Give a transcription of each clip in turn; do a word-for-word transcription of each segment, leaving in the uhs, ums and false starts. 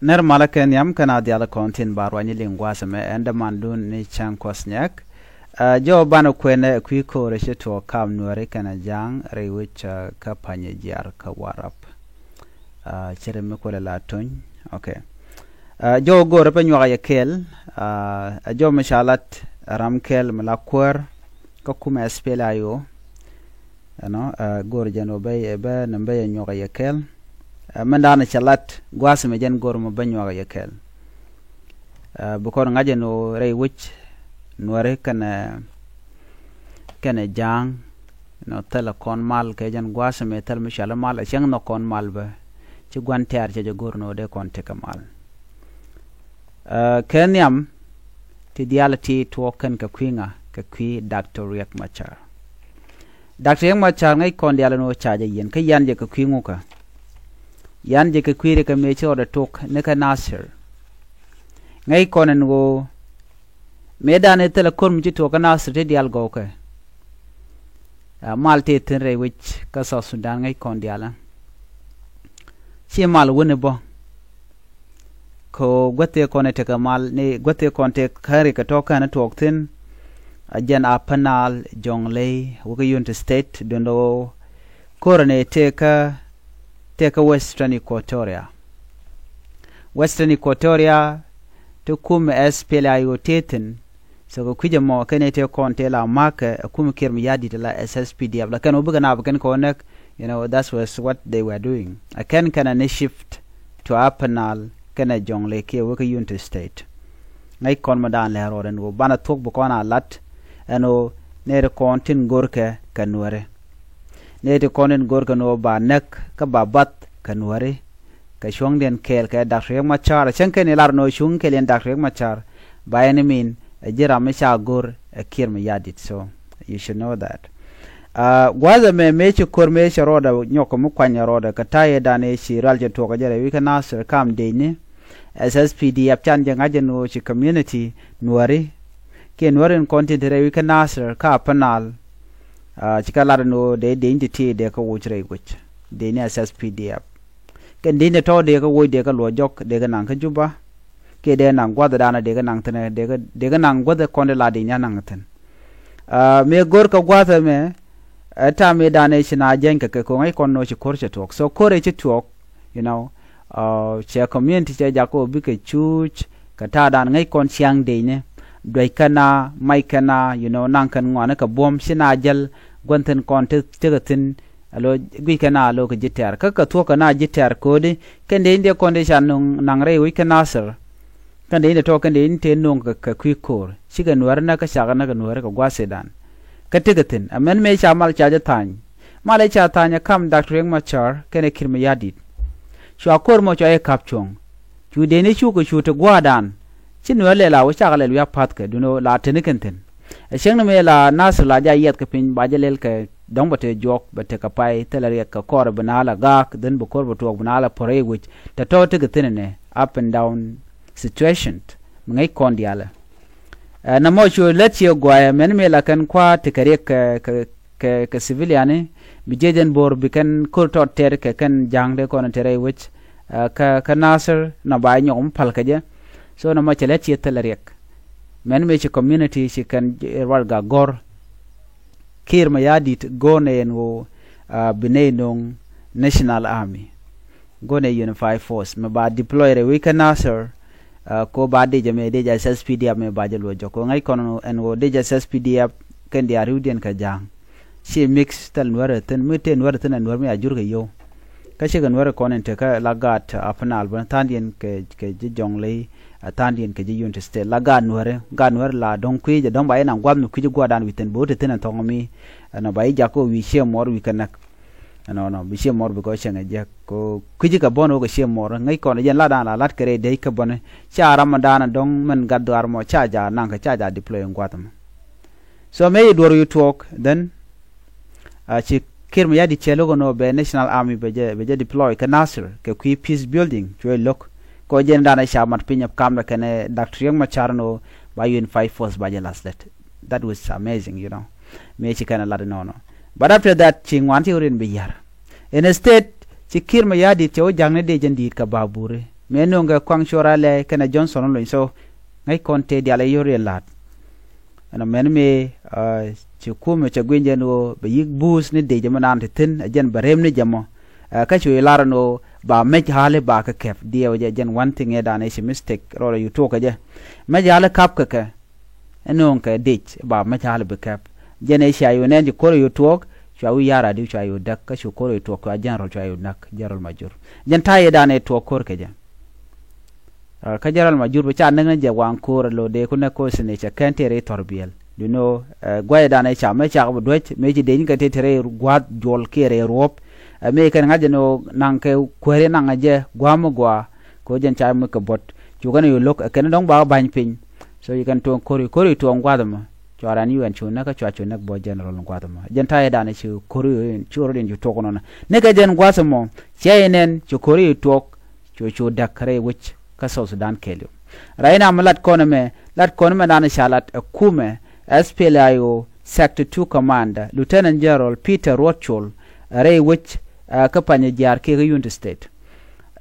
Nɛr malä kɛ nhiam kɛn a dhial kɔn tin ba ruany liŋ gua̱a̱th ɛmɛ, ɛn dämandun ni cäŋ kuɔth nyɛk. Ɛ, jɔw banɛ kuɛnɛ kui̱ ko̱rɛ ci tuɔɔk kam Nuääri kɛnɛ Ja̱a̱ŋ rɛy wec, ɛ, kä Panyɛ Jiar kä Warap. Ɛ, cɛ rɛ mi kuɛlɛ la tuny. Ok. Ɛ, jɔw go̱o̱rɛ pɛ nyuak yɛ kɛɛl. Ɛ, jɔw mi ca lat ram kɛɛl mi la kuäär kä kumɛ S P L A I O. Ɛnɔ, ɛ, go̱o̱r jɛn ɔ bɛ, bɛ nɛ bɛ yɛ nyuɔk yɛ kɛɛl. Ɛ, mɛn da̱a̱n cɛ lat gua̱a̱th mɛ jɛn go̱o̱r mɛ bɛ nyuɔk yɛ kɛɛl. Ɛ, bi kɔn ŋa̱c jɛn ɔ rɛy wec Nuääri kɛnɛ, kɛnɛ Ja̱a̱ŋ. Ɛnɔ, thilɛ kɔn mal kɛ jɛn gua̱a̱th mɛ thil mi cɔal mal, ɛ cäŋ nhɔk kɔn mal bä. Ci gua̱n tɛ̈r cɛ jɛ go̱o̱r nɔ dee kɔn tekɛ mal. Ɛ, kɛ nhiam ti diaal ti tuɔɔk kɛn kɛ kui̱ ŋa, kɛ kui̱ Doctor Riek Machar. Doctor Riek Machar ŋäc kɔn diaal ni wä ca jɛ yɛn kä yan jɛ kɛ kui̱ ŋukä. Yan jɛ kɛ kui̱ ri kɛ mëë ci rɔɔdɛ tok ni kä Nasir. Ŋäc kɔn ɛn ɣöö mëë dan i̱ thilɛ ko̱r mi ci tuɔɔk kä Nasir ti diaal gɔwkɛ. Ɛ, mal tëë thi̱n rɛy wec kä South Sudan ŋäc kɔn diaal. Ci mal wä ni bä. Kɛ ɣöö guäth tëë kɔn i̱ tekɛ mal ni guäth tëë kɔn tëë kä rik kɛ tɔ̱ kɛn tuɔɔk thi̱n. A jɛn Upper Nile, Jonglei, wä kä Unity State, duundɛ ɣöö ko̱rɛ ni tëë kä, tëë kä Western Equatoria. Western Equatoria ti kum S P L A I O tëë thi̱n. So kɛ kui̱c ɛmɔ kɛn i̱ tëë kɔn tëë la ma̱kɛ ɛ kum Kiir Mayardit la S S P D F la kɛn wä bikɛ naap kɛn kɛ wä näk. You know, that was what they were doing. Ɛ kɛn kɛn ɛ ni shift to Upper Nile kɛnɛ Jonglei kiɛ wä kä Unity State. Ŋäc kɔn mɛ daan lɛ rɔɔdɛ ni wä banɛ thuɔ̱k bi kɔn a lat. Ɛn wä nɛy ti kɔn tin go̱rkɛ kɛ Nuääri. Nɛy ti kɔn tin go̱rkɛ ni wä ba näk kä ba bath kɛ Nuääri. Kɛ cuɔ̱ŋdiɛn kɛɛl kɛ Doctor Riek Machar. Cäŋ kɛn i̱ lar nɔ cuŋ kɛɛl yɛn Doctor Riek Machar. Ba ɛn i̱ min ɛ ji̱ ram mi ca go̱r ɛ Kiir Mayardit. So you should know that. Ɛ, gua̱a̱th ɛmɛ mëë ci ko̱r mëë cɛ rɔɔdɛ nyɔk kɛ mi kuany ɛ rɔɔdɛ kɛ ta̱yɛ dan ëë ci rual cɛ tuɔɔk ɛ jɛ rɛy wi̱i̱ kä Nasir kam dëëcni. S S P D F can jɛ ŋa̱c ɛn ɣöö ci community Nuääri. Kiɛ Nuääri in kɔn tin te rɛy wi̱i̱ kä Nasir kä Upper Nile. Ɛ, ci kɛ lat ɛn ɣöö dee dëëcni ti ti dee kɛ woc rɛy wec. Dëëcni S S P D F. Kɛn dëëcni tɔ̱ dee kɛ woc dee kɛ luɔc jɔk dee kɛ naŋ kä Juba. Kiɛ dee naŋ gua̱thdan dee kɛ naŋ thi̱n dee kɛ, dee kɛ naŋ gua̱th kɔn dee la dëëcni a naŋ thi̱n. Ɛ, mëë go̱r kɛ gua̱th ɛmɛ, ɛ, ta̱a̱ mëë dan ëë ci na jɛny kɛ kɛ ko̱ŋ ɛ kɔn nɔ ci ko̱r cɛ tuɔɔk. So ko̱r ëë ci tuɔɔk, you know, ɛ, cɛ community cɛ jak kɛ wä bikɛ cuuc kɛ ta̱a̱ dan ŋäc kɔn ciaŋ dëëcni. Duäc kɛn a, mac kɛn a, you know, naŋ kɛn ŋuani kɛ buɔ̱m ci na jäl gua̱n thi̱n kɔn ti, ti kɛ thi̱n. Alo guic kɛ na alo kɛ ji̱ tɛ̈r kä kɛ thuɔ̱k kɛ na ji̱ tɛ̈r ko̱di kɛn dee in dee kɔn dee ca nuŋ naŋ rɛy wec kä Nasir. Kɛn dee in dee tɔ̱ kɛn dee in tëë nuŋ kɛ, kɛ kui̱ ko̱r cikɛ Nuääri näk kä cakɛ näk kɛ Nuääri kɛ gua̱a̱th ëëdan. Kä tekɛ thi̱n ɛ mɛn mëë ca mal ca jɛ tha̱a̱ny. Mal ëë ca tha̱a̱ny ɛ kam Doctor Riek Machar kɛnɛ Kiir Mayardit. Cua ko̱r mɔ cua jɛ ka̱p cuɔ̱ŋ. Cu dee ni cukɛ cu te gua̱a̱thdan. Ci Nuäär lɛl a wä cakɛ lɛl wi̱i̱ a pa̱thkɛ duundɛ la teni kɛn thi̱n. Ɛ cäŋ ni mëë la Nasir la jɛ a yiɛth kɛ piny ba jɛ lɛl kɛ dɔ̱ŋ bɛ te juɔk bɛ tekɛ pay thilɛ riɛk kɛ kɔr bi na la gaak dhin bi ko̱r bi tuɔɔk bi na la puɔ̱r rɛy wec. Tɛ tɔ̱ tekɛ thi̱n ɛnɛ up and down situation. Mi ŋäc kɔn diaalɛ. Ɛ, nɔmɔ cu lät ciɛ guayɛ mɛn mëë la kɛn kua tekɛ riɛk kɛ, kɛ, kɛ, kɛ civilian ni. Bi jiɛc ɛn bo̱r bi kɛn ko̱r tɔt tɛr kɛ kɛn ja̱a̱ŋ dee kɔn te rɛy wec. Ɛ, kä, kä Nasir nɔ ba nyɔk mi pal kɛ jɛ. So nɔmɔ cɛ lɛ ciɛ thilɛ riɛk. Mɛn mëë ci community ci kɛn rual gak gɔ̱r. Kiir Mayardit go̱r nɛ yɛn ɣöö, ɛ, bi nɛy no̱o̱ŋ National Army. Go̱r nɛ Unified Force mɛ ba deploy rɛ wec kä Nasir. Ɛ, ko ba dec ɛmɛ dec S S P D F mɛ ba jɛ luɔc jɔk ko ŋäc kɔn ɛn ɣöö dec S S P D F kɛn diaal riwdiɛn kɛ ja̱a̱ŋ. Ci mix thil Nuäär ɛ thi̱n mi tëë Nuäär ɛ thi̱n ɛ Nuäär mi a jur kɛ yio̱w. Kä cikɛ Nuäär kɔn in tekä la gaat Upper Nile bä tha̱a̱ŋdiɛn kɛ, kɛ ji̱ Jonglei, a tha̱a̱ŋdiɛn kɛ ji̱ Unity State la gaat Nuäär, gaat Nuäär la dɔ̱ŋ kui̱ jɛ dɔ̱ŋ ba in a gua̱th mi kui̱ ji̱ gua̱dan wi̱i̱ thi̱n bo̱o̱ te thi̱n a thɔ̱ŋ mi. Ɛnɔ ba ji̱ jak kɛ wä wi̱i̱ ciɛ muɔr wi̱i̱ kɛ näk. Ɛnɔ nɔ bi ciɛ muɔr bi kɔ cɛŋ ɛ jɛ kɔ kui̱ ji̱ kɛ bɔ̱n wä kɛ ciɛ muɔr ŋäc kɔn jɛn la dan la lat kɛ rɛy dec kɛ bɔ̱n. Ca ram dan dɔ̱ŋ mɛn gat dhuar mɔ ca ja naŋ kɛ ca ja deploy in gua̱th mɔ. So mëë yi duɔr yu tuɔɔk then. A ci Kiir Mayardit cɛ lo̱k ɛn ɣöö bɛ National Army bɛ jɛ, bɛ jɛ deploy kɛ Nasir kɛ kui̱ peace building cuɛ lo̱k. Kɔ jɛn danɛ ca mat piny ɛ kamdɛ kɛnɛ Doctor Riek Machar ɛn ɣöö ba Unified Force ba jɛ lath lät. That was amazing, you know. Mëë ci kɛn ɛ lat ɛnɔnɔ. But after that ci ŋuan ci ɣöö rin bi ya̱r. Instead ci Kiir Mayardit cɛ wä ja̱ŋni dee jɛn di̱i̱t kɛ baburi. Mëë nööŋkɛ Kuaŋ Cuɔr Alɛ kɛnɛ Johnson Olony, so ŋäc kɔn tëë diaal ɛ yio̱r yɛ la̱t. Ɛn ɔ mɛn mëë ci kumɛ cɛ gui̱ny jɛn ɣöö bɛ yi̱k buuth ni dec ɛmɛ naan ti thi̱n, ɛ jɛn bɛ rem ni jɛ mɔ. Kä cu i̱ lar ɛn ɣöö ba mec ɣa̱li ba kɛ kɛp diɛw jɛ, jɛn one thing ëë dan ëë ci mistake rɔɔdɛ yu tuɔɔk kɛ jɛ. Mec ɣa̱li kap kɛ kɛ ɛn nööŋ kɛ dec ba mec ɣa̱li bi kɛp. Jɛn ëë cia yu nɛn ci ko̱r yu tuɔɔk, cua wi̱i̱ ya̱r adi cua yu däk, kä cu ko̱r yu tuɔɔk cua general cua yu näk, general Majur. Jɛn ta̱yɛ dan ëë tuɔɔk ko̱r kɛ jɛ. Kä general Majur bi ca näk ni jɛ waŋ ko̱r ɛ lo̱ dee ku näk ko̱r thi̱n ëë cɛ kɛn tëë rɛy thɔr biɛl. Duno guayɛ dan ëë ca mɛ cak bi duec mëë ci dec ni kɛ tëë tëë rɛy gua̱a̱th juɔl kiɛ rɛy ruɔ̱p. Ɛ mëë kɛn ŋa̱c jɛ ni ɣöö naŋ kɛ kuääri naŋ jɛ gua̱a̱m mi gua̱a̱. Kɛ ɣöö jɛn ca muk kɛ buɔ̱t cukɛ ni yu lo̱k ɛ kɛn dɔ̱ŋ ba ba̱ny piny. So you can tuɔɔŋ ko̱ri ko̱ri tuɔɔŋ gua̱a̱th ɛmɔ. Cua ran yu ɛn cu näk kä cua cu näk bä general gua̱a̱th ɛmɔ. Jɛn ta̱yɛ dan cu ko̱ri cu rot in cu tuɔɔk nɔnɔ ni kɛ jɛn gua̱a̱th ɛmɔ. Cia in ɛn cu ko̱ri tuɔɔk cu cu däk rɛy wec kä South Sudan kɛɛliw. Rɛy na mi lat kɔn ɛmɛ, lat kɔn ɛmɛ dan ca lat ɛ kumɛ S P L A I O Sector two Commander Lieutenant General Peter Ruɔt Col rɛy wec kä Panyɛ Jiaar kiɛ kä Unity State.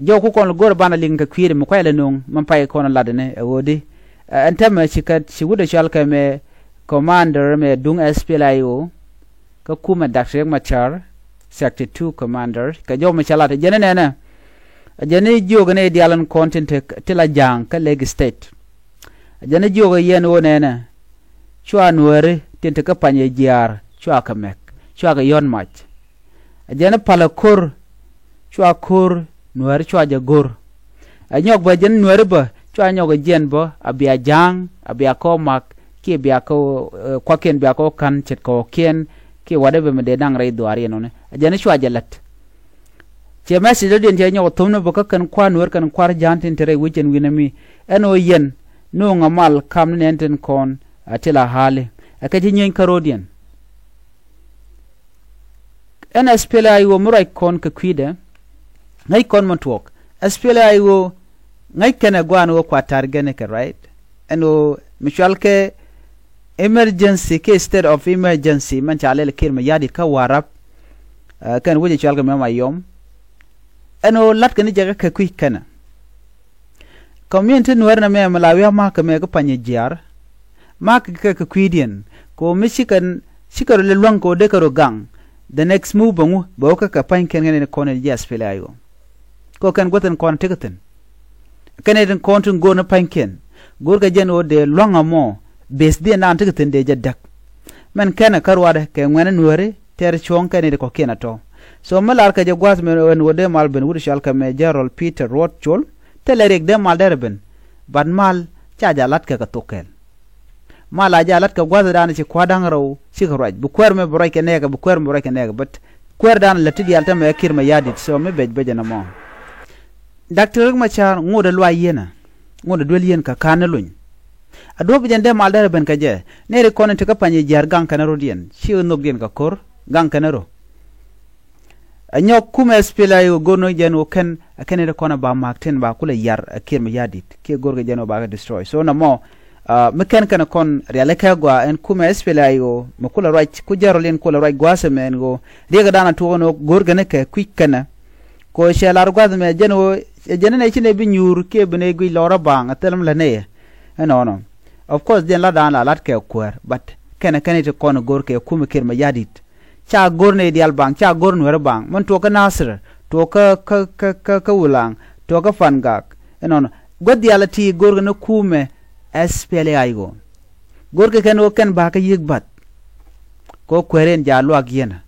Jɔw ku kɔn go̱r banɛ liŋ kɛ kui̱dɛ mi kuay lɛ nuŋ mɛ pay kɔn latdɛ ni ɛ ɣöödi. Ɛn tɛmɛ ci kɛ ci wut ɛ cɔal kɛ mɛ commander mɛ duŋ S P L A I O kä kumɛ Doctor Riek Machar, Sector two Commander, kɛ jɔw mi cɛ lat ɛ jɛn ni nɛnɛ. Ɛ jɛn ni jiök ni dial ɛn kɔn tin te ti la ja̱a̱ŋ kä Lake State. Ɛ jɛn ni jiök ɛ yɛn ɣöö nɛnɛ cua nuääri tin te kä Panyɛ Jiaar cua kɛ mɛk, cua kɛ yɔ̱t mac. Ɛ jɛn palä ko̱r cua ko̱r nuääri cua jɛ go̱r. Ɛ nyɔk bä jɛn nuääri bä cua nyɔk ɛ jiɛn bä a bia ja̱a̱ŋ a bia kɔ mak kiɛ bia kɔ kuakiɛn bia kɔ ka̱n ce̱tkɔkiɛn kiɛ whatever mi dee da̱ŋ rɛy dhuaar yɛn ɔni. Ɛ jɛn cua jɛ lät. Ciɛ message dɔ̱diɛn cɛ nyɔk ɛ thom ni bä kä kɛn kua̱r nuäär kɛn kua̱r ja̱a̱ŋ tin te rɛy wi̱c ɛn wi̱n ɛmi. Ɛn ɣöö yɛn no̱o̱ŋ a mal kam ni nɛn tin kɔn a ti la ha̱a̱li. Ɛ kɛ ci nyieeny kä ro̱diɛn. Ɛn S P L A I O mi ruac kɔn kɛ kui̱dɛ ŋäc kɔn mi tuɔɔk. S P L A I O ŋäc kɛn ɛ gua̱a̱n ɣöö kua target ni kɛ right. Ɛn ɣöö mi cual kɛ emergency kiɛ state of emergency mɛn ca lɛl Kiir Mayardit kä Warap. Kɛn wec ɛ cual kɛ mɛ Mayom. Ɛn ɣöö la̱t kɛn jɛ kɛ kui̱ kɛnɛ. Community nuäär nɛ mɛ mi la wi̱i̱ a ma̱a̱k kɛ mɛ kä Panyɛ Jiaar. Ma̱a̱k kɛ kɛ kui̱diɛn kɛ ɣöö mi cikɛ cikɛ rɔ lɛ luäŋ kɛ ɣöö dee kɛ rɔ gaŋ. The next move bɛ ŋu bɛ wä kä kɛ pa̱nykiɛn kɛn in kɔn in ji̱ S P L A I O. Kɛ ɣöö kɛn guäth in kɔn in tekɛ thi̱n. Kɛn in kɔn tin go̱o̱r ni pa̱nykiɛn go̱o̱r kɛ jɛn ɣöö dee luäŋ amɔ beth dhiɛn daan tekɛ thi̱n dee jɛ däk. Mɛn kɛnɛ kä ruaadɛ kɛ ŋuɛ̈ni nuääri tɛɛr cuɔ̱ɔ̱ŋ kɛn in kɔ̱kiɛn a tɔ̱. So mi lar kɛ jɛ gua̱th mɛ ɛn ɣöö dee mal ben wut cɔal kɛ mɛ General Peter Ruɔt Col. Thilɛ riɛk dee mal derɛ ben. But mal ca jɛ a la̱t kɛ kɛ thok kɛl. Mal a jɛ a la̱t kɛ gua̱thdan ci kua̱r da̱ŋ rɛw cikɛ ruac bi kuäär mɛ bi ruac kɛ nɛɛkɛ bi kuäär mɛ bi ruac kɛ nɛɛkɛ but kuäärdan lät ti diaal tämɛ ɛ Kiir Mayardit so mi bec bec ɛn ɛmɔ. Doctor Riek Machar ŋot ɛ luay yɛn ɛ ŋot ɛ duel yɛn kɛ ka̱n ni luny. A duɔ̱p jɛn dee mal derɛ ben kɛ jɛ nɛɛri kɔn in ti kä Panyɛ Jiaar gaŋ kɛn rɔ̱diɛn ci nhökdiɛn kɛ ko̱r gaŋ kɛn rɔ. Ɛ nyɔk kumɛ S P L A I O go̱r ni jɛn ɣöö kɛn ɛ kɛn in ti kɔn ɛ ba ma̱a̱k tin ba kulɛ yar ɛ Kiir Mayardit kiɛ go̱r kɛ jɛn ɣöö ba kɛ destroy so nɔmɔ. Mi kɛn kɛn kɔn rialikä gɔaa ɛn kumɛ S P L A I O mi kulɛ ruac ku jɛn rɔl in kulɛ ruac gua̱a̱th ɛmɛ ɛn ɣöö riɛkdan a tuɔk ɛn ɣöö go̱r kɛn kɛ kui̱c kɛnɛ. Kɛ ɣöö cɛ lar gua̱a̱th ɛmɛ jɛn ɣöö ɛ jɛn ɛn ɛ ci nɛ bi nyuur kiɛ bi nɛ guic lɔr a baaŋ a thil mi lät nɛ yɛ. Ɛnɔnɔ. Of course jɛn latdan la lat kɛ kuäär but kɛnɛ kɛn it kɔn go̱r kɛ kumɛ Kiir Mayardit. Ca go̱r nɛ diaal baŋ ca go̱r nuɛr baŋ mɛn tuɔɔk kä Nasir tuɔɔk kä kä kä kä Wulaŋ tuɔɔk kä Pangak. Ɛnɔnɔ guäth diaal a ti go̱r kɛ ni kumɛ S P L A I O. Go̱r kɛ kɛn ɣöö kɛn ba kä yiëk bath. Kɛ ɣöö kuäär in ja luak yɛn.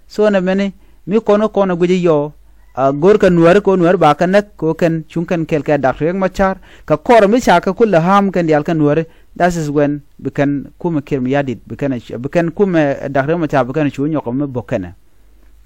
So nɛ mɛni mi kɔn kä kɔn a guic yɔ. A go̱r kɛ nuääri kɛ ɣöö nuääri ba kɛ näk kɛ ɣöö kɛn cuŋ kɛn kɛl kɛ Doctor Riek Machar kɛ kɔr mi ca kɛ kulɛ ham kɛn diaal kɛ nuääri. That is when bi kɛn kumɛ Kiir Mayardit bi kɛn bi kɛn kumɛ Doctor Riek Machar bi kɛn cu nyɔk mi bok kɛnɛ.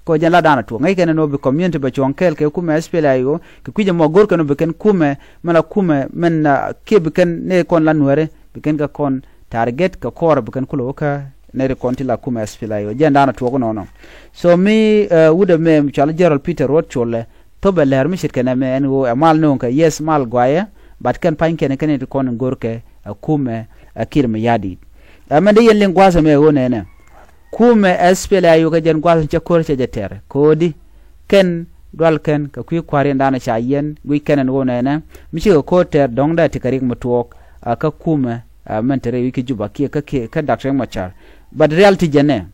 Kɛ ɣöö jɛn latdan a tuɔk ŋäc kɛn ɛn ɣöö bi community bɛ cuɔ̱ŋ kɛɛl kɛ kumɛ S P L A I O kɛ kui̱c ɛmɔ go̱r kɛn ɣöö bi kɛn kumɛ mɛn la kumɛ mɛn kiɛ bi kɛn nɛ kɔn la nuääri bi kɛn kɛ kɔn target kɛ kɔr bi kɛn kulɛ wä kä nɛ ri kɔn ti la kumɛ S P L A I O jɛn dan a tuɔk nɔnɔ. So mi wut ɛmɛ mi cɔal General Peter Ruɔt Col ɛ thop ɛ lɛr mi ce̱tkɛ nɛmɛ ɛn ɣöö ɛ mal no̱o̱ŋ kɛ yes mal gɔayɛ. But kɛn pa̱ny kɛn kɛn ti kɔn in go̱r kɛ ɛ kumɛ ɛ Kiir Mayardit. Ɛ mɛn dee yɛn liŋ gua̱a̱th ɛmɛ ɣöö nɛnɛ kumɛ S P L A I O kɛ jɛn gua̱a̱th in cɛ ko̱r cɛ jɛ tɛr kɛ ɣöö di kɛn dual kɛn kɛ kui̱ kua̱r in da̱a̱n ca yiɛn guic kɛn ɛn ɣöö nɛnɛ mi cikɛ ko̱r tɛr dɔ̱ŋ dee ti kɛ rik mi tuɔɔk a kä kumɛ. Mɛn te rɛy wi̱c kä Juba kiɛ kä Doctor Riek Machar. But rial ti jɛn ɛ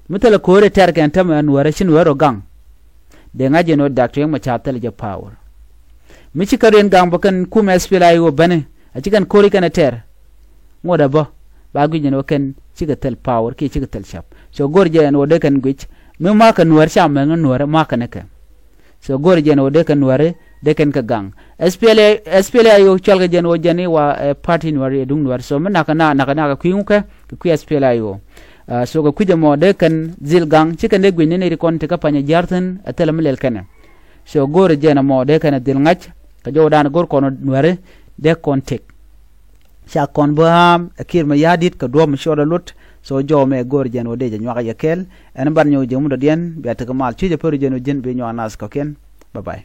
mi thilɛ ko̱r in tɛr kɛn tämɛ nuäärä ci nuäär rɔ gaŋ. Dee ŋa̱c jɛn ɣöö Doctor Riek Machar thilɛ jɛ power. Mi ci kä riɛn gaŋ bä kɛn kumɛ S P L A I O bäni a ci kɛn ko̱r in kɛn ɛ tɛr. Ŋuɔ̱t ɛ bä ba guic jɛn ɣöö kɛn cikɛ thil power kiɛ cikɛ thil cap. So go̱r jɛ ɛn ɣöö dee kɛn guic mi makɛ nuäär ca mɛŋ nuäär makɛ ni kɛ. So go̱r jɛn ɣöö dee kɛn nuäär dee kɛn kɛ gaŋ. S P L A, S P L A I O cual kɛ jɛn ɣöö jɛn i̱ wa ɛ party nuäär ɛ duŋ nuäär. So mi nakä na nakä nakä kui̱ ŋukɛ kɛ kui̱ S P L A I O. So kɛ kui̱c ɛmɔ dee kɛn dhil gaŋ ci kɛn dee guic ni ni ri kɔn ti kä panyɛ jia̱r thi̱n ɛ thilɛ mi lɛl kɛnɛ. So go̱r jɛn ɛmɔ dee kɛn ɛ dhil ŋa̱c kɛ jɔwdan go̱r kɔn nuäär dee kɔn tëk. Ca kɔn bä am ɛ Kiir Mayardit kɛ duɔ̱ɔ̱p mi cuɔt ɛ luɔt. So jɔw mɛ go̱o̱r jɛn wä dee jɛ nyuak yɛ kɛɛl. Ɛn ban nyɔw jɛ mut dɔ̱diɛn bia tekɛ mal cuc ɛ pär jɛn wä ji̱n bi nyuak nath kɔ̱kiɛn. Bye bye.